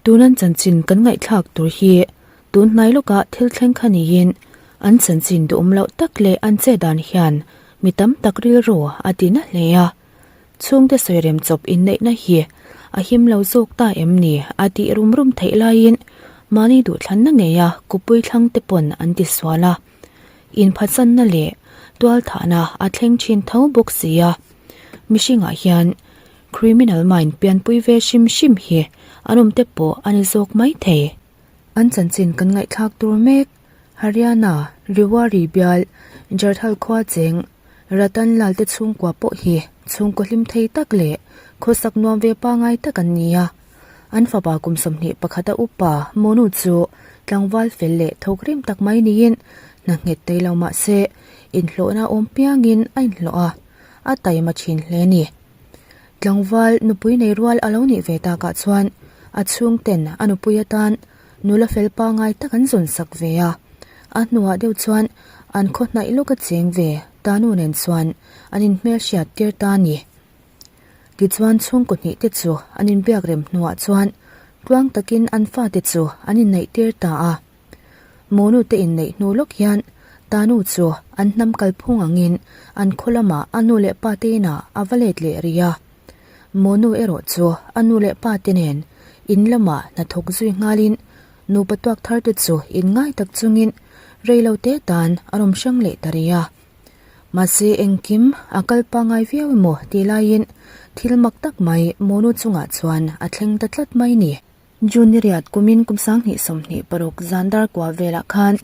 Tun an chanchin kan ngaihthlak tur hi tun hnai lawkah thil thleng kha niin an chanchin duhawm loh tak leh an che dan hian mi tam tak rilru a ti na hle a. Chhungte sawirem chawp inneihna hi a him lo zawk ta em ni a tih rum rum theih laiin mahni duhthlanna ngeia kupui thlang te pawn an ti sual a. Inphatsanna leh tualthahna a thleng thin tho bawk si a. Mihringah hian Criminal mind pianpui ve hrim hrim hi an awm te pawh a ni zawk mai thei. An chanchin kan ngaihthlak tur mek. Haryana, Rewari bial, Jarthal khua cheng, Ratan Lal te chhungkua pawh hi chhungkaw hlim thei tak leh khawsak nuam ve pangai tak an ni a. An fapa kum 21 a upa Monu chu tlangval fel leh thawk rim tak mai niin hna nghet thei lo mah se inhlawhna awm piangin a inhlawh a, a taima thin hle a ni. Tlangval nupui nei rual a lo nih ve takah chuan a chhungten a nupui atan nula fel pangai tak an zawn sak ve a. A hnuah deuh chuan an khaw hnaih lawk a cheng ve Tanu nen chuan an inhmelhriat tir ta a ni. Tichuan chhungkaw hnih te chu an inbiak rem hnuah chuan tluang takin an fate chu an inneih tir ta a. Monu te inneih hnu lawk hian Tanu chu an hnam kalphung angin an khaw lamah a nu leh pa te inah a va let leh rih a. Monu erawh chu a nu leh pa te nen in lamah hnathawk zui nghalin nupa tuak thar te chu inngai tak chungin reilo te tan a rawn hrang leh ta rih a. Mahse engkim a kal pangngai viau emaw tih laiin thil mak tak mai Monu chungah chuan a thleng ta tlat mai ni. June ni riat kumin kum 2026 zan dar kua velah khan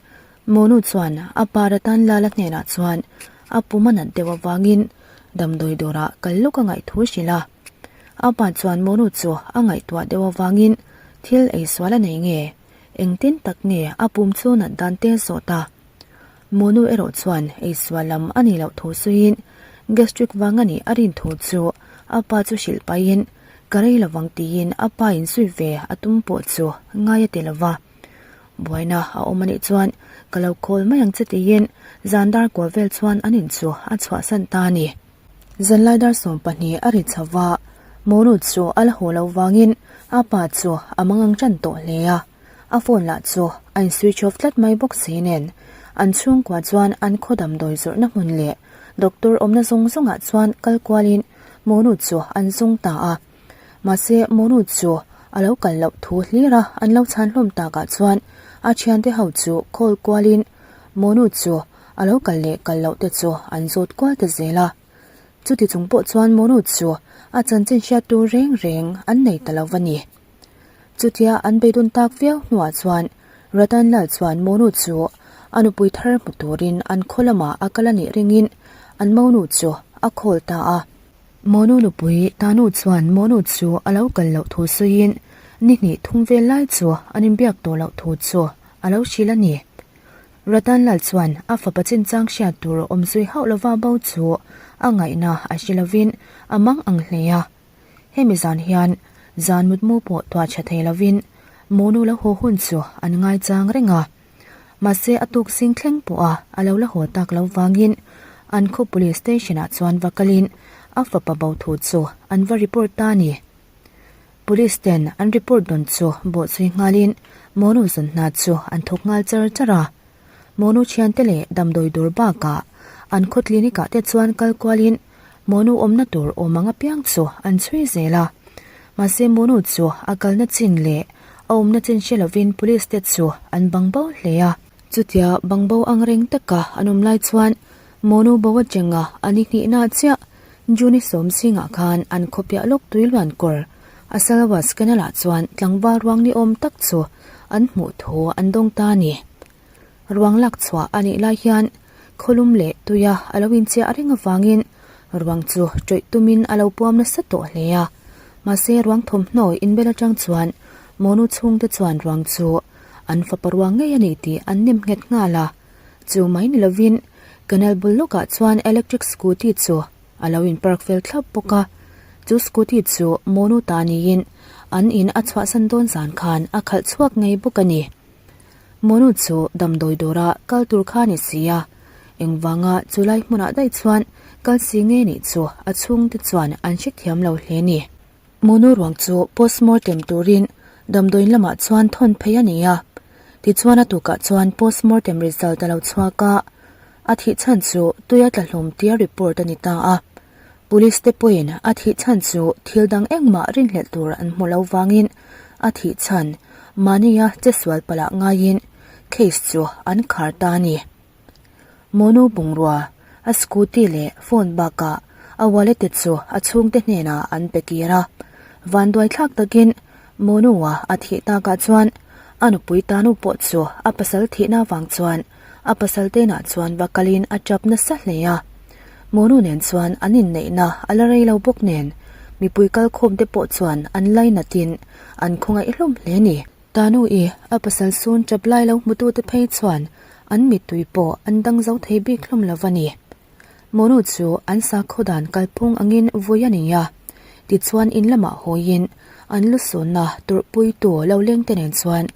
Monu chuan a pa Ratan Lala hnenah chuan a pum a nat deuh avangin damdawi dawrah kal lawk a ngaih thu hrilh a. A pa chuan Monu chu a ngaihtuah deuh avangin thil ei sual a nei nge, engtin tak nge a pum chu nat dan te zawh ta. Monu erawh chuan ei sual lam a nih loh thu sawiin gastric vang a nih a rin thu chu a pa chu hrilh pahin ka rei lovang tiin a pa in zui ve a tum pawh chu ngai a ti lova. Buaina a awm a nih chuan ka lo call mai ang che tiin zan dar kual vel chuan an in chu a chhuahsan ta a ni. Zanlai dar 12 a ri chho va, Monu chu a la haw lo vangin a pa chu a mangang tan tawh hle a. A phone lah chu a in switch off tlat mai bawk si nen an chhungkua chuan an khaw damdawi zawrhna hmun leh doctor awmna zawng zawngah chuan kal kualin Monu chu an zung ta a. Mahse Monu chu a lo kal loh thu hlir a an lo chhan hlawm takah chuan a thiante ho chu call kualin Monu chu a lo kal leh kal loh te chu an zawt kual ta zel a. Chuti chung pawh chuan Monu chu a chanchin hriat tur reng reng an nei ta lo va ni. Chutia an beidawn tak viau hnuah chuan Ratan Lal chuan Monu chu a nupui thar hmu turin an khaw lamah a kal a nih ringin an monu chu a call ta a. Monu nupui Tanu chuan Monu chu a lo kal loh thu sawiin ni hnih thum vel lai chu an inbiak tawh loh thu chu a lo hrilh a ni. Ratan Lal chuan a fapa chinchang hriat tur awm zui hauh lova bo chu a ngaihna a hre lovin a mang ang hle a. Hemi zan hian zan mutmu pawh tuah tha thei lovin monu lo haw hun chu an ngaichang reng a. Mahse a tuk zing thleng pawha a lo la haw tak lo vangin an khaw police station ah chuan va kalin a fapa bo thu chu an va report ta a ni. Police ten an report dawn chu bawhzui nghalin monu zawn hna chu an thawk nghal char char a. Monu thiante leh damdawi dur bakah an khaw clinic ah te chuan kal kualin Monu awmna tur awm ang apiang chu an chhui zel a. Mahse Monu chu a kalna chin leh a awmna chin hre lovin police te chu an bang bo hle a. Chutia bang bo ang reng taka an awm lai chuan Monu bo atanga a ni hnihna chiah June 10 zingah khan an khawpiah lawk tui luan kawr a Salawas Canal ah chuan tlangval ruang ni awm tak chu an hmuh thu an dawng ta a ni. Ruang lak chhuah a nih lai hian khawlum leh tuia a lo inchiah reng avangin ruang chu tawih tumin a lo puam nasa tawh hle a. Mahse ruang thawmhnaw inbel atang chuan monu chhungte chuan ruang chu an fapa ruang ngei a ni tih an nem nghet nghal a. Chu mai ni lovin canal bul lawkah chuan electric scooty chu a lo in park fel thlap bawk a. Chu scooty chu monu ta niin an in a chhuahsan dawn zan khan a khalh chhuak ngei bawk a ni. Monu chu damdawi dawra kal tur kha a ni si a, engvanga chulai hmunah daih chuan kal si nge nih chu a chhungte chuan an hrethiam lo hle a ni. Monu ruang chu postmortem turin. Damdawiin lamah chuan thawn phei a ni a. Tichuan a tukah chuan postmortem result a lo chhuak a, a thih chhan chu tui a tla hlawm tia report a ni ta a. Police te pawhin a thih chhan chu thil dang engmah rinhlelh tur an hmu lo vangin a thih chhan mahnia che sual palh ah ngaiin case chu an khar ta a ni. Monu bungrua, a scooty leh phone bakah a wallet te chu a chhungte hnenah an pe kir a. Vanduai thlak takin Monu-a a thih takah chuan a nupui tanu pawh chu a pasal thihna vang chuan a pasal tenah chuan va kalin a tap nasa hle a. Monu nen chuan an inneihna a la rei lo bawk nen mipui kalkhawm te pawh chuan an lainatin an khawngaih hlawm hle a ni. Tanu-i a pasal sun tap lai lo hmutute phei chuan an mittui pawh an dang zo thei bik hlawm lo va ni. Monu chu an sakhaw dan kalphung angin vui a ni a, tichuan in lamah hawiin an lu sunna turhpuitu lo lengte nen chuan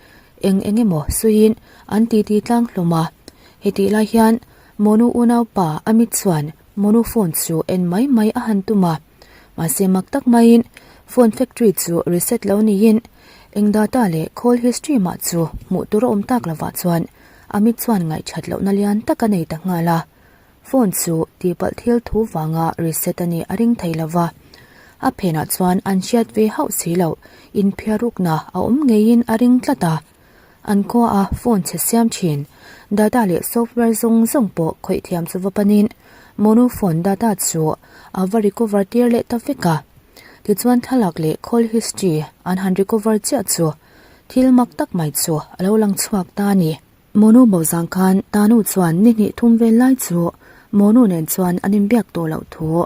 eng eng emaw suiin an titi tlang hlawm a. Hetih lai hian Monu unaupa Amit chuan Monu phone chu en mai mai a han tum a, mahse mak tak maiin phone factory chu reset lo niin eng data leh call history mah chu hmuh tur a awm tak lovah chuan Amit chuan ngaihthat lohna lian tak a nei ta nghal a. Phone chu tihpalh thil thu vanga reset a nih a ring thei lo va, a phenah chuan an hriat ve hauh si loh inphiarukna a awm ngeiin a ring tlat a. An khuaah phone chhe siam thin, data leh software zawng zawng pawh khawih thiam chu va panin Monu phone data chu a va recover tir leh ta vek a. Tichuan thlalak leh call history an han recover chiah chu thil mak tak mai chu a lo lang chhuak ta a ni. Monu bo zang khan Tanu chuan ni hnih thum vel lai chu Monu nen chuan an inbiak tawh loh thu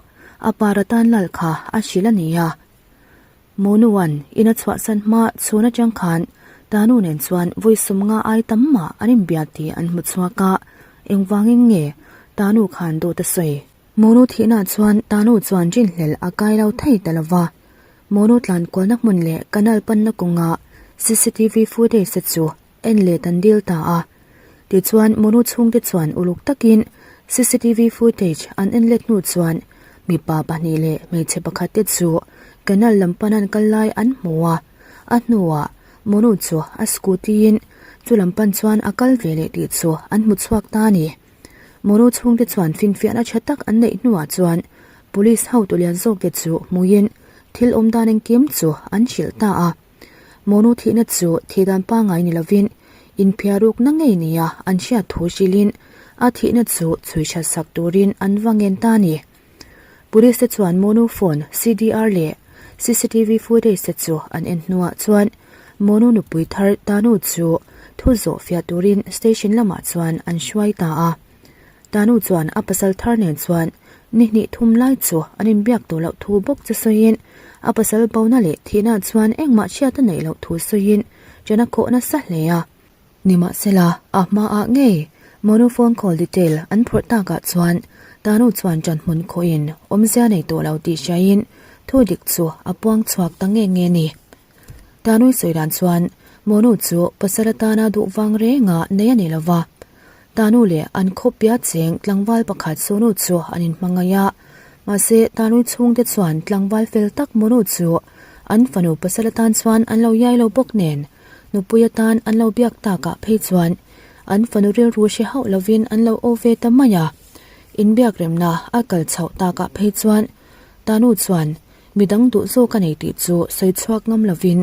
a pa Ratan Lal kha a hrilh a ni a. Monuan in a chhuahsan hma chhun atang khan Tanu nen chuan vawi sawmnga ai tam mah an inbia tih an hmu chhuak a, engvangin nge Tanu khan dawt a sawi? Monu thihna chuan Tanu chuan rinhlelh a kai lo thei ta lo va, Monu tlan kualna hmun leh canal panna kawnga cctv footage te chu en let an dil ta a. Tichuan Monu chhungte chuan uluk takin cctv footage an en let hnu chuan mipa pahnih leh hmeichhe pakhat te chu canal lam pan an kal lai an hmu a, a hnuah Monu chu a scooty in chu lam pan chuan a kal ve leh tih chu an hmu chhuak ta a ni. Monu chhungte chuan finfiahna tha tak an neih hnuah chuan police hotu lian zawkte chu hmuin thil awm dan engkim chu an hrilh ta a. Monu thihna chu thihdan pangngai ni lovin inphiarukna ngei nia an hriat thu hrilhin a thihna chu chhui that sak turin an va ngen ta a ni. Police te chuan Monu phone, CDR leh cctv footage te chu an en hnuah chuan Monu nupui thar Tanu chu thu zawh fiah turin station lamah chuan an hruai ta a. Tanu chuan a pasal thar nen chuan ni hnih thum lai chu an inbiak tawh loh thu bawk chu sawiin a pasal bona leh thihna chuan engmah hriat a neih loh thu sawiin ṭan a khawh nasa hle a. Nimahsela, a hmaah ngei Monu phone call detail an phawrh takah chuan Tanu chuan ṭan hmun khawhin awmzia nei tawh lo tih hriain thu dik chu a puang chhuak ta nge nge a ni. Tanui sawi dan chuan Monu chu pasal atana duh vang renga nei a ni lo va. Tanu leh an khawpia cheng tlangval pakhat Sonu chu an inhmangaih a. Mahse, Tanui chhungte chuan tlangval fel tak Monu chu an fanu pasal atan chuan an lo iai lo bawk nen nupui atan an lo biak takah phei chuan an fanu rilru hre hauh lovin an lo aw ve ta mai a. Inbiak remna a kal chhoh takah phei chuan Tanu chuan Midang duh zawk a nei tih chu sawi chhuak ngam lovin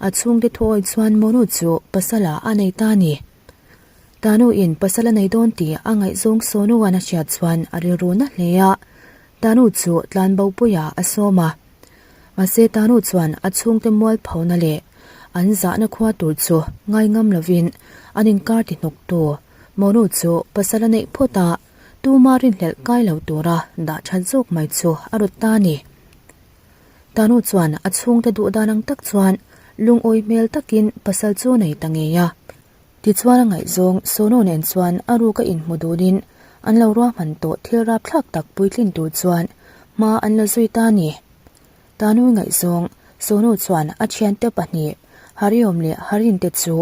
a chhungte thuawi chuan Monu chu pasala a nei ta a ni. Tanu in pasal a nei dawn tih a ngaihzawng Sonuan a hriat chuan a rilru na hle a, Tanu chu tlanbopuiah a sawm a. Mahse Tanu chuan a chhungte mualphona leh an zahna khua tur chu ngai ngam lovin an inkar ti hnawktu Monu chu pasal a neih phawt a, Tuma rinhlelh kai lo tura dah that zawk mai chu a rawt ta a ni. Tanu chuan a chhungte duh dan ang tak chuan lungawi hmel takin pasal chu nei ta ngei a. Tichuan a ngaihzawng Sonu nen chuan a ruka inhmu dunin an lo ruahman tawh thil rapthlak tak puitlin tur chuan hma an la zui ta a ni. Tanu ngaihzawng Sonu chuan a thiante pahnih Hariom leh Harin te chu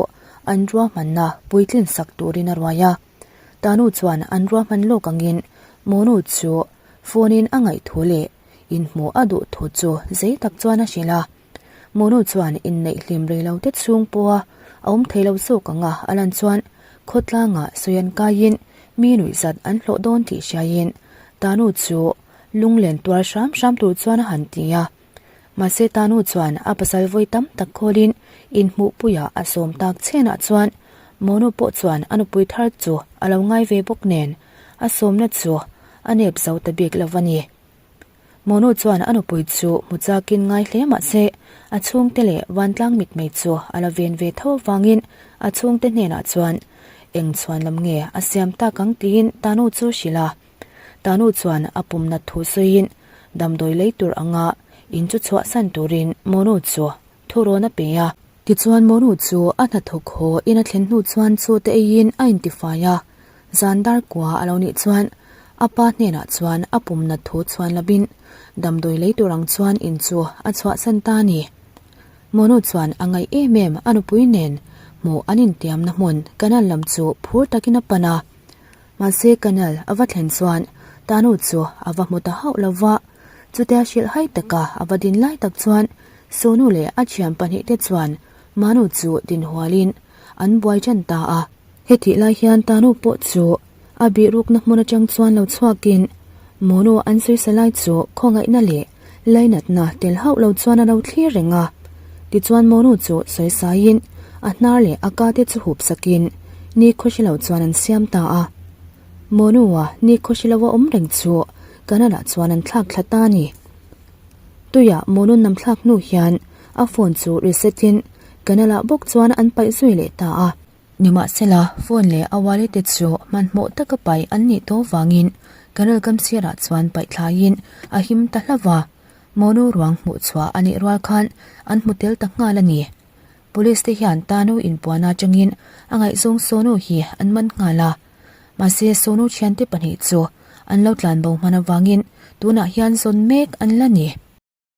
an ruahmanna puitlin sak turin a ruai a. Tanu chuan an ruahman lawk angin Monu chu phone in a ngaih thu leh inhmuh a duh thu chu zei tak chuan a hrilh a. Monu chuan inneih hlim rei lo te chhung pawha a awm thei lo zawk ang a, a lan chuan khawtlangah sawi an kaiin mi nuihzat an hlawh dawn tih hriaiin Tanu chu lunglen tuar hram hram tur chuan a han ti a. Mahse Tanu chuan a pasal vawi tam tak khawlin inhmuhpuiah a sawm tak chenah chuan Monu pawh chuan a nupui thar chu a lo ngai ve bawk nen a sawmna chu a nep zo ta bik lo a ni. Monu chuan a nupui chu hmu chakin ngai hle mah se a chhungte leh vantlang mitmei chu a la ven ve tho avangin a chhungte hnenah chuan eng chhuan lam nge a siam tak ang tiin Tanu chu hrilh a. Tanu chuan a pum nat thu sawiin damdawi lei tur anga in chu chhuahsan turin Monu chu thurawn a pe a. Tichuan Monu chu a hnathawk haw in a thlen hnu chuan chaw te eiin a intifai a, zan dar kua a lo nih chuan a pa hnenah chuan a pum nat thu chhuan lovin damdawi lei tur ang chuan in chu a chhuahsan ta a ni. Monu chuan a ngaih em em a nupui nen hmuh an intiamna hmun canal lam chu phur takin a pan a. Mahse canal a va thlen chuan Tanu chu a va hmu ta hauh lo va, chutia hrilh hai taka a va din lai tak chuan Sonu leh a thian pahnihte chuan Manu chu din hualin an buai tan ta a. Hetih lai hian Tanu pawh chu a bihrukna hmun atang chuan lo chhuakin Monu an sawisa lai chu khawngaihna leh lainatna tel hauh lo chuan a lo thlir reng a. Tichuan Monu chu sawisaiin a hnar leh a ka te chu hup sakin ni khawhri lo chuan an siam ta a. Monu-a ni khawhri lo a awm reng chu Canal ah chuan an thlak thla ta a ni. Tuiah Monu nam thlak hnu hian a phone chu reset in Canal ah bawk chuan an paih zui leh ta a. Nimahsela, phone leh a wallet te chu hmanhmawh taka paih an nih tawh vangin Canal kam sirah chuan paih thlaiin a him ta hlauh va. Monu ruang hmuh chhuah a nih rual khan an hmu tel ta nghal a ni. Police te hian Tanu inpuan atangin a ngaihzawng Sonu hi an man nghal a. Mahse Sonu thiante pahnih chu an lo tlanbo hman avangin tunah hian zawn mek an la ni.